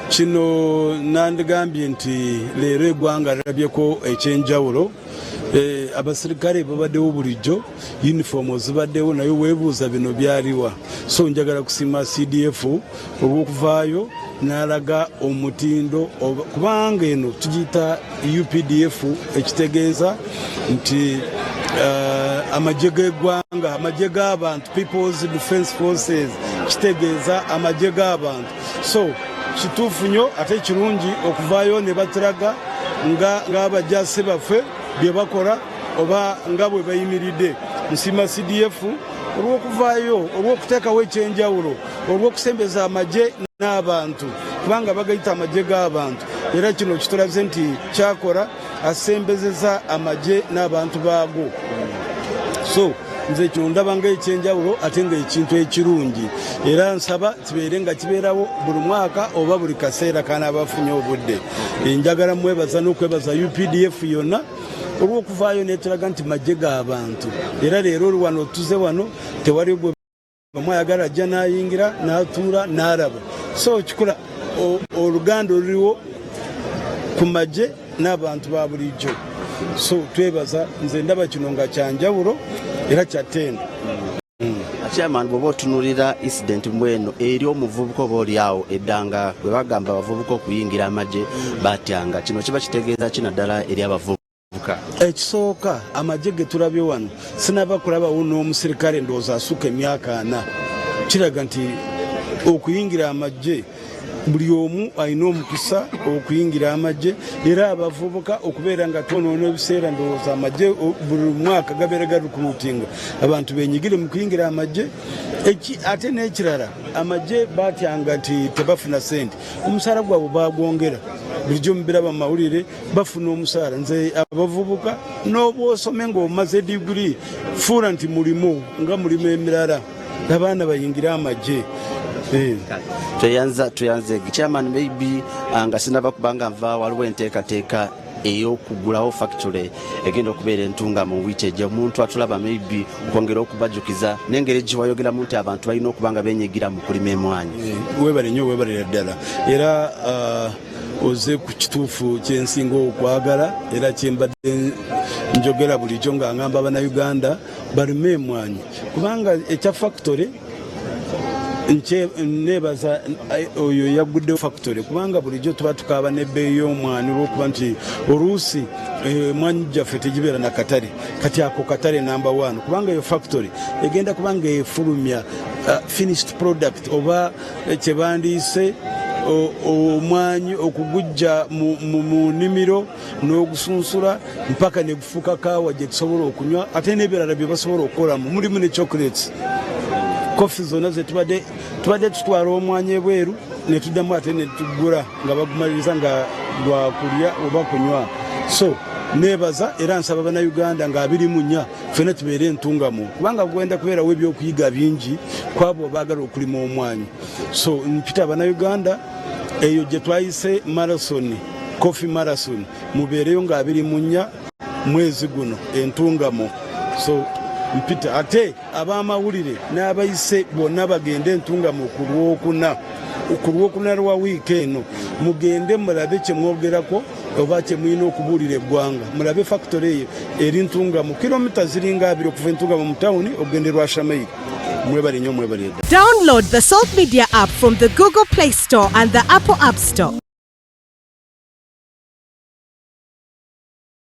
Kino nandigambye nti leero eggwanga lirabyeko ekyenjawulo. Abasirikale babaddewo bulijjo, uniform zibaddewo, naye weebuuza bino byaliwa. So njagala kusiima CDF olw'okuvaayo n'alaga omutindo, kubanga eno tugiyita UPDF, ekitegeeza nti amagye g'eggwanga, amagye g'abantu, People's Defence Forces, kitegeeza amagye g'abantu. So kituufu nnyo ate kirungi okuvaayo ne batulaga nga ng'abajasi baffe bye bakola oba nga bwe bayimiridde. Nsiima CDF olw'okuvaayo, olw'okuteekawo ekyenjawulo, olw'okusembeza amagye n'abantu, kubanga bagayita amagye g'abantu. Era kino kitulaze nti kyakola asembezeza amagye n'abantu baago. So nze kino ndaba nga ekyenjawulo ate nga ekintu ekirungi, era nsaba kibeere nga kibeerawo buli mwaka oba buli kaseera kanaaba afunye obudde. Njagala mwebaza n'okwebaza UPDF yonna olw'okuvaayo netulaga nti magye g'abantu. Era leero oli wano, tuze wano, tewali gwe bamwayagala ajja n'ayingira n'atuula n'alaba. So kikola oluganda oluliwo ku magye n'abantu ba bulijjo. So twebaza, nze ndaba kino nga kyanjawulo era kyattendo. Chairman, bw'oba otunulira incident mbweno eri omuvubuka oba oli awo eddanga bwe bagamba abavubuka okuyingira amagye batyanga, kino kiba kitegeeza ki naddala eri abavubuka? Ekisooka, amagye ge tulabye wano, sinaba kulabawo n'omusirikale ndowooza asuka emyaka 40. Kiraga nti okuyingira amagye buli omu alina omukisa okuyingira amagye, era abavubuka okubeera nga twonoona ebiseera, ndowooza amagye buli mwaka gabeera garecruitinga abantu benyigire mu kuyingira amagye. Ate n'ekirala, amagye batyanga nti tebafuna sente, omusaala gwabwe bagwongera. Bulijjo mubiraba mu mawulire, bafuna omusaala. Nze abavubuka, n'obwosome ng'omaze diguri, fuula nti mulimu nga mulimu emirala, abaana bayingire amagye. Tweyanza, tweyanze chairman. Maybe nga sinaba kubanga nva, waliwo enteekateeka ey'okugulawo factory egenda okubeera Entunga mu wiiki ejja. Omuntu atulaba, maybe okwongera okubajjukiza n'engeri giwayogeramu nti abantu balina okuba nga benyigira mu kulima emwanyi. Webale nnyo, webalira ddala. Era oze ku kituufu kyensinga okwagala era kyembadde njogera bulijjo nga ngamba Bannayuganda balime emwanyi, kubanga ekya factory nebaza oyo yaguddewo factory, kubanga bulijjo tuba tukaaba n'ebbeeyi y'omwani olwokuba nti oluusi emwanyi gyaffe tegibeera na katale. Kati ako katale number one, kubanga eyo factory egenda kuba nga efulumya finished product oba kyebandiise omwanyi okugujja mu nnimiro n'ogusunsula mpaka ne gufuuka kaawa gye tusobola okunywa, ate n'ebirala bye basobola okukolamu, mulimu ne chocolates, coffee zonna ze tubadde tutwala omwanyi ebweru ne tuddamu ate ne tugula nga bagumaliriza nga gwakulya oba kunywa. So nebaza era nsaba Bannayuganda nga 24 ffena tubeere Entungamu, kubanga kugenda kubeerawo ebyokuyiga bingi kwabo baagala okulima omwanyi. So mpita Bannayuganda, eyo gye twayise marathon, coffee marathon, mubeereyo nga 24 mwezi guno Entungamo. So mpita ate ab'amawulire n'abayise bonna bagende Entungamo ku Lwokuna lwa wiiki eno. Mugende mulabe kyemwogerako oba kyemulina okubuulira eggwanga. Mulabe factory eyo eri Ntungamo, kilomita ziringa 20 okuva Entungamo mu tawuni okugenda Rwashamaire. Mwebale nnyo, mwebale dda. Download the Salt Media app from the Google Play Store and the Apple App Store.